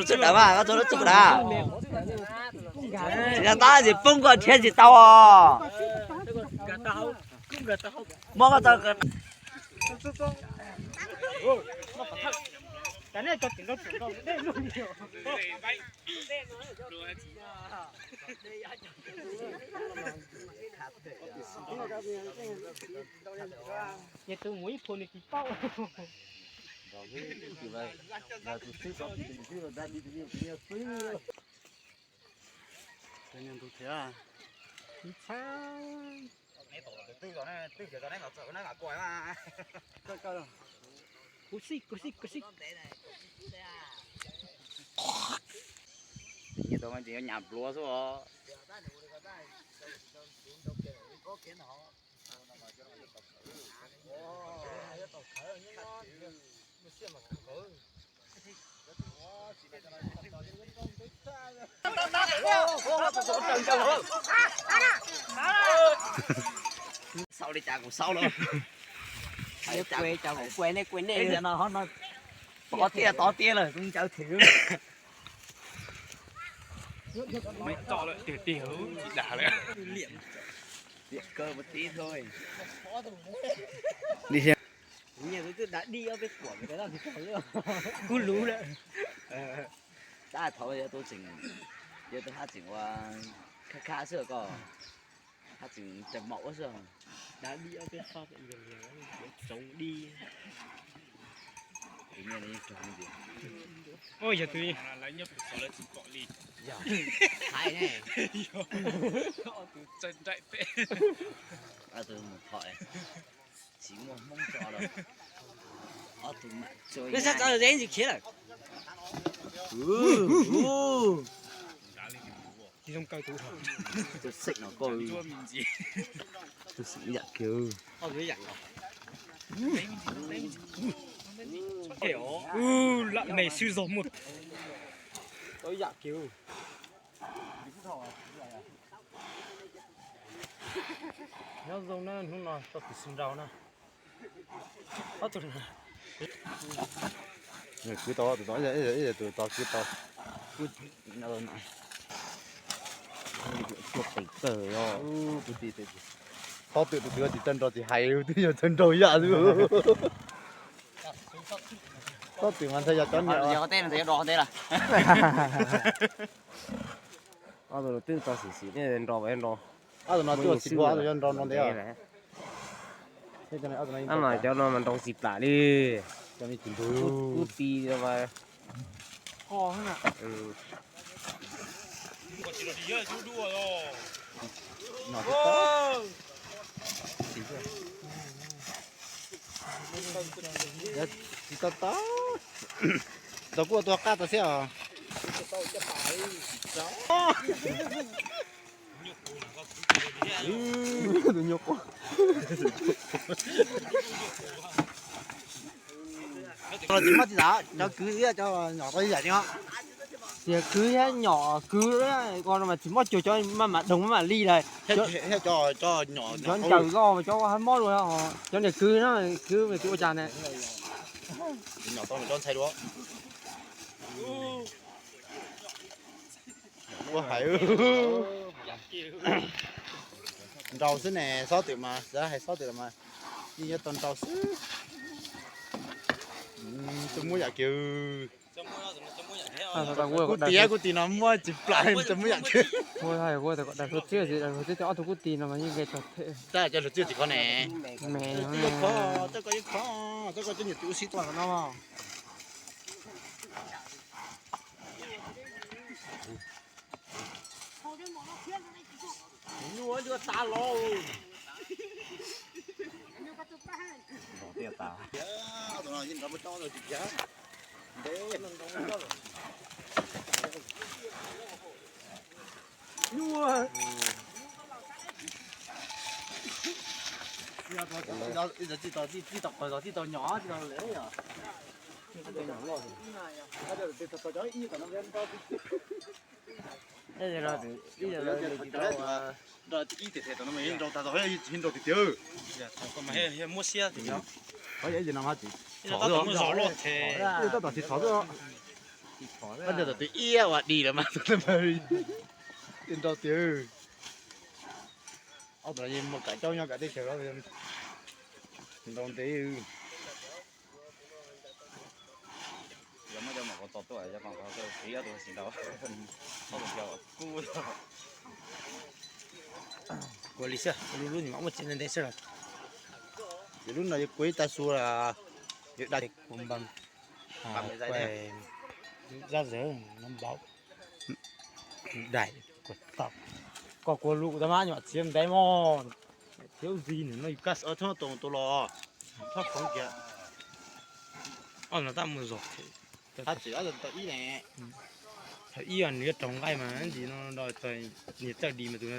Txog dawm mas, koj txog lub txog dawm. Tsis tau tab sis poob koj nrhiav tsis tau os. Muab koj tau. Ces tus mus ib phu nws tsis paub. Kuv xij, kuv xij, kuv xij. Nyiam tau mas tseem yuav nyam pluav xwb os. Xaus li cas kuv xaus los. Kuv kuv nej kuv nej. Tod tiag tod tiag lawm kuv ncaws them. Tod tiag tiag tsis dag lawm. Liam kawg mus tib thôi. Nyias tus twb dag dib ob peb kuam, kuv luv lawm. Tab thov yog tus tseem, yog tus haj tseem ua khab khab xwb koj, haj tseem cov maum ua xwb. Dag dib ob peb qho, tsoov dib. Ua yog tus, tus mus thom tsis muaj Hmoob tso los, ob tug mam tso. Sab tso ze ntsis khiav lawm. Tsis zoo kaw tus, tus xeem no koj, tus xeem yam kiag. Lam me xwb zog muaj. Tau yam kiag. Nyob zoo na, hnub no tau tus xib nraus na. Ob tug na. Kwv tau tus tod, ib yam tus tod kwv tau. Kuv tus tij, txhob twm tus twg tsis tau nrau tsis hais, twb yog tau nrau yam xwb. Txhob twm mas ntshai yog cov niam. Ob tug twb tau xim xim nrau nrau. Ob tug no twb tsis nrau nrau ntev. Mas cov no mas nrau tsis plam li. Kub ti. Tsis tau tau. Tau kuj ua tua qaj tau thiab os. Tus nyuag quaj. Tsis muaj tsis tau, cov kwv thiab cov nyom tau ib yam li os. Tias kwv thiab nyom kwv ko mas tsis muab cuag cov maj mam doog maj mam li lawm. Cov ncaws ko mas cov ua hab mob dua, cov niag kwv no kwv mas tsis ua cas ne. Ua hais nrau xwb ne, xob twm mas xav hais xob twm los mas yeej yuav tau nrau xwb. Txawj muab yam kiag. Kuv tis, kuv tis no muab tsis plam, txawj muab yam kiag. Ua hais ua tas kom dag hluav txwb, dag hluav txwb ob tug kuv tis no mas yeej nqe tag them. Tab cov hluav txwb tsis khov ne. Me, txawj koj yeej khov, txawj koj cov niam txiv ua si tuaj no. Nyuaj tas los. Nyuaj. Ib txwm tsis tau qos, tsis tau nyom, tsis tau le yom. Nrau ib tes tes tom no mas yeej nrau tag tau, yeej tsis nrau tiag tiag. Muab siab tiag. Tab tom tsis thov xwb. Ua ntej tom twg iab ua di lawm mas tus nrau tiag. Ob tug no yeej muaj kam caub nyob kam teb chaws los nrau ntev. Kuv li xwb, lub lub nws mam muaj txiv ntev ntev xwb. Yog lub no yog kuv ib tag su, yog da kuv npam, zab zawv no npam. Dais, koj kuv lub tau mas nyuam txiv ntev mog. Thiếu gì nữa nó cắt. Thob tus tus los thob khoov kiag. Ob no tab mus zog. Hab txwm ob tau ib ne. Thaum ib os nws yuav raug nqaij mas ntsis no do niag txawj di mas tus no.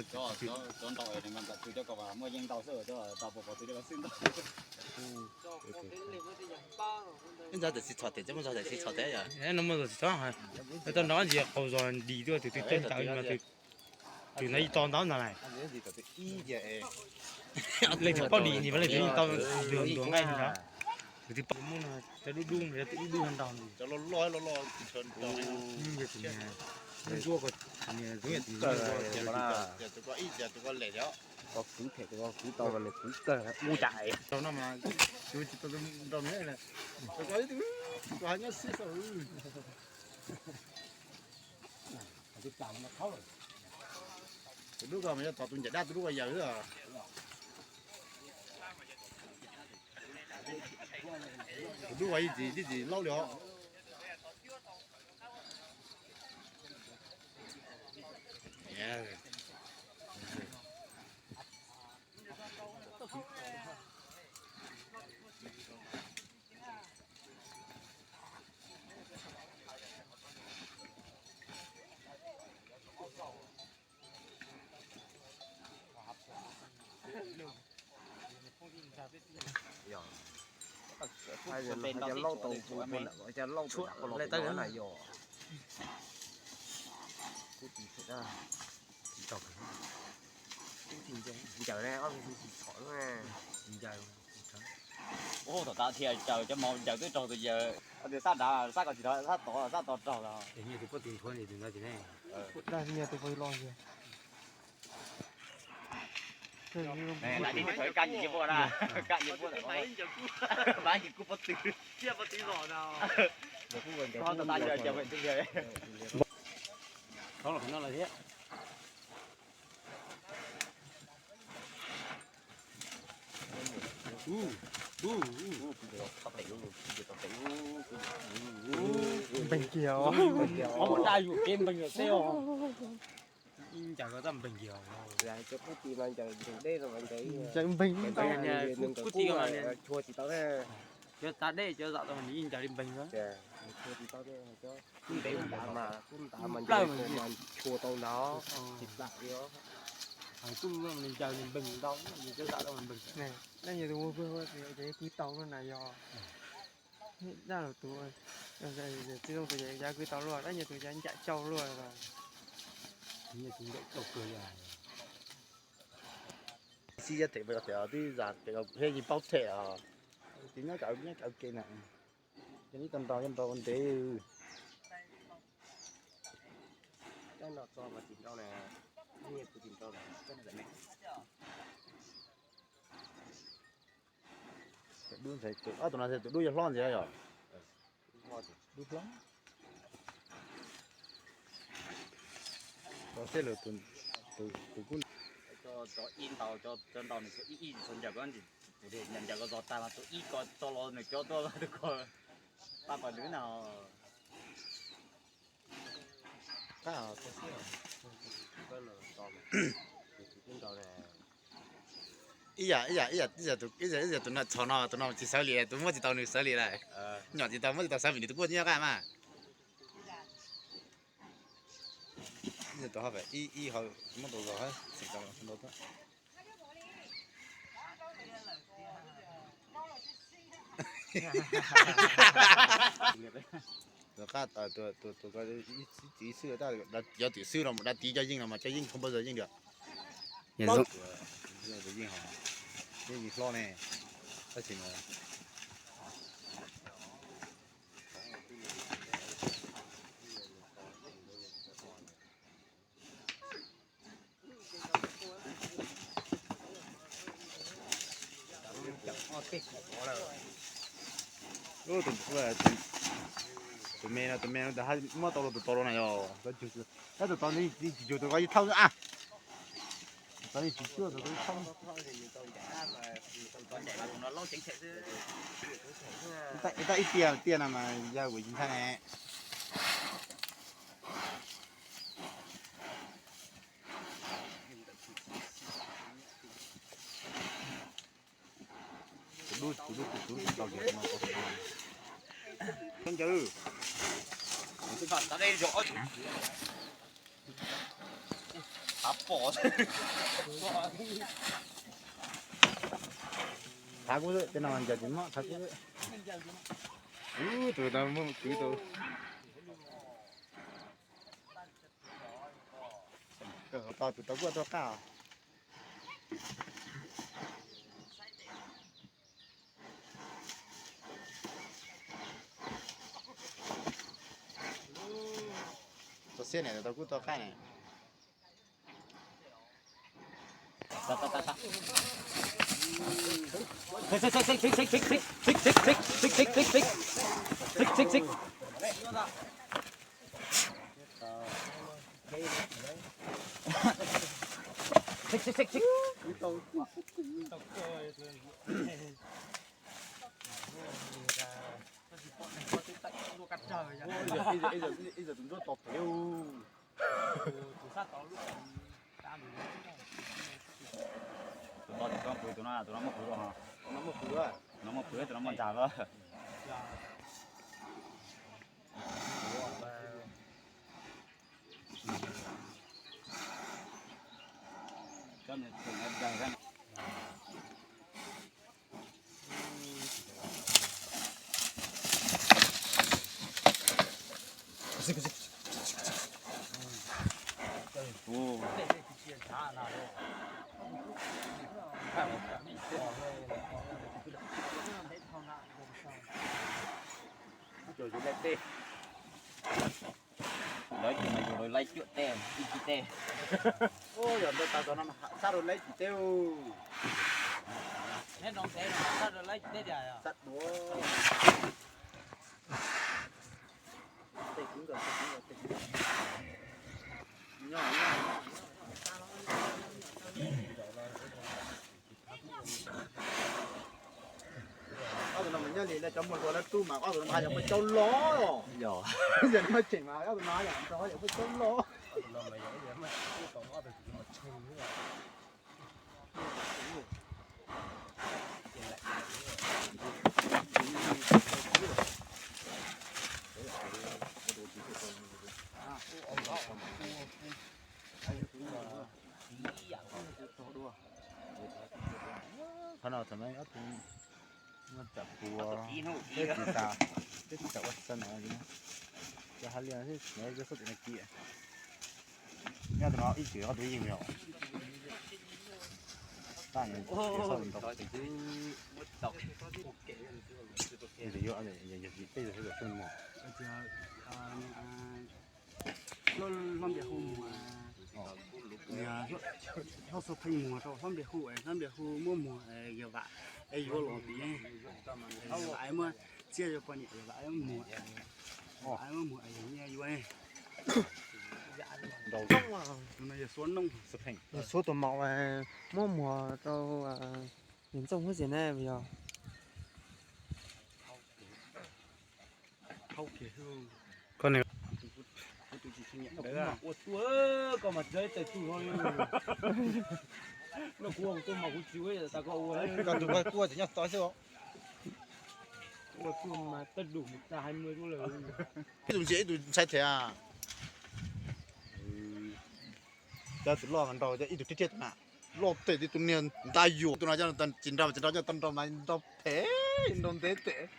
Ib ntxav tawm tsis txhom tes, muab zog tawm tsis txhom tes yom. No muaj zog tsis txhob, tau nrog ntsis qaug zog di tuaj tus twb tseeb tawv mas tus no ib to ntau ntag lais. Leej twg paub di ntsis mas leej twg yeej tau ntuag ntuag nqaij li ntawd. Tus twb paub muab no cov dub dub, cov dub dub ntau ntsis. Cov loj loj loj loj, tus niag ntsuab ko, tus niag ntsuab ko, tus ko ib, tus ko lem os. Koj kwv phem, tus ko kwv tau mas nws kwv kawg ua cas. Rau no mas tus tsis tau nrau nws, tus ko ib tug, tus ko nyob xwb saum. Tus dub ko mas yog tos tus ncaim dab tus dub ko yawm xwb. Tus dub ko ib txwm tib txwm laub li os. Yog, cov lauj tau, cov lauj tau na yog. Ncaws ne, ob tug tsis txhom ne. Ua tom tav thiaj ncaws, cov maum ncaws twb raug tus yawg, tus sab nrad sab ko tsis raug, sab tod sab tod raug los. Nyias tus poj tus nthuav tus ntawd ces ne. Nyias tus poj los. Kaj nyias puab na, kaj nyias puab, mas yus kuj pov tw. Thov los no lawm thiab. Npeeg kiag os. Ib ncaws ko tab npeeg kiag os. Ncaws npeeg. Cov tav dej cov zam tau nws yeej ncaws li npeeg. Ntav mas, kub ntav mas ncaws mas tshua tau ntawd, tsis plam li os. Kub ncaws li npeeg ntau, cov zam tau npeeg. Dab nyuag tus ua kwv tau na yog. Dab laug tus, txiv zoo tus yav kwv tau luaj, dab nyuag tus yav ncaim cau luaj. Sib yab them pem ko them twb zam pem ko thiab yeej paub them os. Ces nyob cov nyob cov ke na, ces neb tau nrau nrau ntev. Cov no txog mas tsis nrau na, nyias kuv tsis nrau na. Tus dub ntxhais, ob tug no tus dub yog hlob ntxiv yog? Dub hlob. Tau xeb lawm tus kub. Cov ib ntau, cov ntau nws ib ib txhua ncaws ko, ncaws ko zog tag mas tus ib ko tso los nws cov tuaj tus ko pab pab nws na. Ib yam ib yam ib yam ib yam tus no txhom no, tus no tsis sawv li, tus muab tsis tau nws sawv li lawm. Nyom tsis tau muab tsis tau sawv vim nws tus kuj nyob qab mas. Ib tus ho ib ib hau muab tau zog, tsis tau ntau. Tus qab tus tus tus ib txiv xwb, cov tim xwb los mus da tiv cov yeej los mas cov yeej không bao giờ yeej được. Yeej hlob ne, tab sis mas. Tus me no, tus me no tas muab tau los tus tod los na yog. Tab tus tod tsis cuag tus ko yeej thauj a. Tus tod yeej tsis cuag tus ko yeej thauj. Ib tag ib tiaj tiaj no mas yog kuv tsis ntshai ne. Kuv dub, kuv dub, kuv dub tau tias no. Koj ncaws. Thav pom. Thav kuv xwb, tej no ncaws tsis mob, thav kuv xwb. Ub, tus no muab kwv tau. Tus tod kuj tau qab. Txog xiab ne, tus tod kuj tau qab ne. Ib zaug tus ntsuab tod pem. Tus no tsis tau pw, tus no, tus no muaj pw, tus no muaj pw, tus no muaj ntsa lawm. Lawv ces mas yus lawv laib cuam tej, ib tib tej. Yog ntawd tas tom no mas ham sab rau laib tsis teb. Sab duav. Ob tug no mas nyob li lawv cov muag hluas lawv tub mas ob tug no mas haj yam muaj caub loj. Yog muaj tseem mas ob tug no haj yam nrog haj yam muaj caub loj. Qhov no thaum no ob tug muab tsam pua, peb tsis tas, peb tsis tas ua xav no li. Cov hav liaj xwb, cov xub tim no kiag. Nyob tus no ib txwm ob tug yeej yog. Tab sis xauj nrau xwb. Yog yog yog yog yog peb yog xauj xauj mos. Hlob Nplias Hu mus, hlob Xua Pheej mus rau Hlob Nplias Hu, Hlob Nplias Hu muab muag Yawg Vam es yuav los tid. Yawg Vam muab txiaj rau poj niam, Yawg Vam muab muag, Vam muab muag es yawg nyiaj yuav. Tus no yog Xua Nooj, yog Xua tus maum muab muag rau Yawg Ntxooj Huab Xias ne yog. Koj ua tuaj, koj mas txawj txawj tug hlo li. Kuv ua kuv tuaj mas kuv tsis ua tas koj ua. Koj tus koj kuj tsis nyob tod xwb. Ua tuaj mas tej dum tas hais mws tuaj lawm. Ib tug ntsia ib tug ntshai thiab. Cov tus loj nrau ib tug thiab thiab tus na. Loj tes tib tug niag nta yuam tus no coj tsis nrau tsis nrau coj tau nrau mas nrau phem nrau ntev tes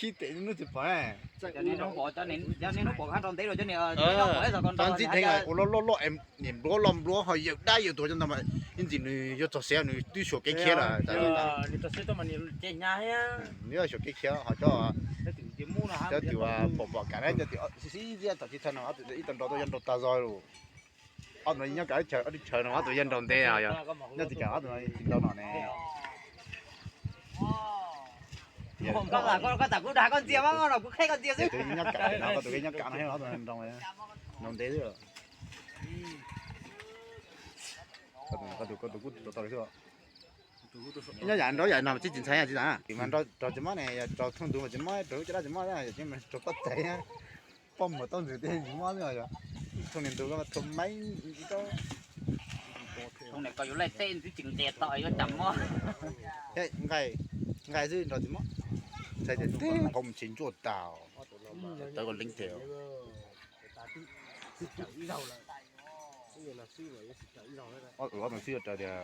khib tes hnub tsis pom. Cov niag hnub pom kab nrau ntev los cov niag nrau ntxim theej ua loj loj loj es niam npluav loj npluav ho yawm dab yawm tuag coj ntawd mas ib ntsis nws yuav txog siav nws twb xyuas kev khiav lawm. Nws yuav xyuas kev khiav ho cov, cov twb pom pom kam cov twb sib sib ziab txog tsis tag no ob tug ib tau nrau tuaj yuav nrau tag zog lawm. Ob tug no nyob kav chaw ob tug chaw no ob tug yuav nrau ntev yog nyob tsis kav ob tug no tsis nrau no ne. Koj, koj, koj tam kuv dag koj ntxias mas no kuv qheb koj ntxias xwb. Tus nyob kam no, koj tus nyob kam no, nroo nroo ntev xwb. Koj tus, koj tus kuj tau li xwb. Nyob yam nrau yam no tsis tsis ntxhais tsis tas. Mas nrau rau tsis mob ne, yog rau thooj ntug mas tsis mob, rau lub caj dab tsis mob, yog tsis mas rau pob txhais, pob muag taub ntsws tej tsis mob xwb yog. Thooj niag ntug koj mas thooj maib rau. Thooj niag koj yuav laij teb twb tsis nqis tom yuav cas mob. Nqaij, nqaij xwb nrau tsis mob. Ntxhais tias teb hauv mus tsis ntsuaj tas. Tawv koj leeb tiag. Ob tug xwb raws tias.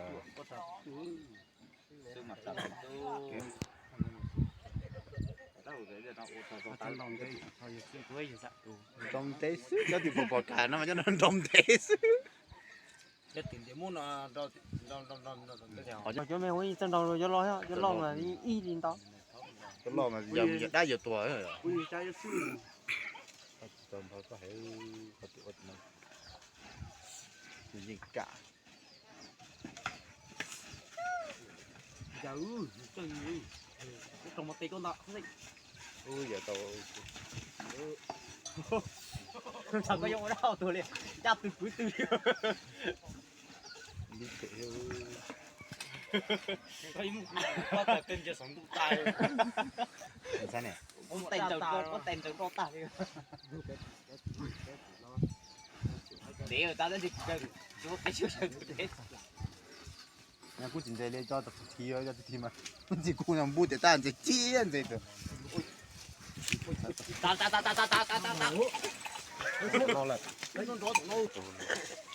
Nroo ntev xwb, cov twg pom pom kas no mas cov no nroo ntev xwb. Cov me hu txawj nrau cov loj, cov loj mas ib li ntau. Cov loj mas yog dab yuav tuag. Yeej kam. Yog tau. Koj yuav ua dab tuag li, ncaj twg kwv twg li. Ua tes ntsaws rau tag li. Dev tag, kuj tsis ntse li, cov tus thib, cov tus thib mas ntxim kuj npub tias tab ntse ciaj ntse tus.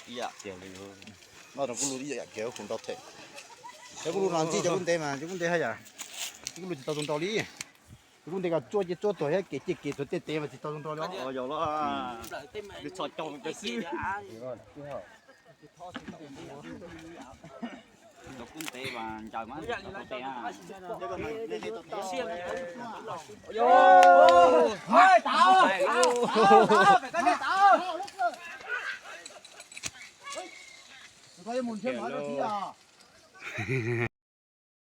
Ib yam tiag li, no rau kuj lus ib yam kiag kuv nrau them. Cov kuj lus no ntxij cov kuj ntev mas cov kuj ntev haj yam. Cov kuj lus tsis tau tus nrau li. Cov kuj ntev kom tsuaj ces tsuaj tuag thiab kev ciaj kev tuag tej tev mas tsis tau tus nrau li. Yog los, txhos caug xwb. Cov kuj ntev mas ncaws mas tau tej na.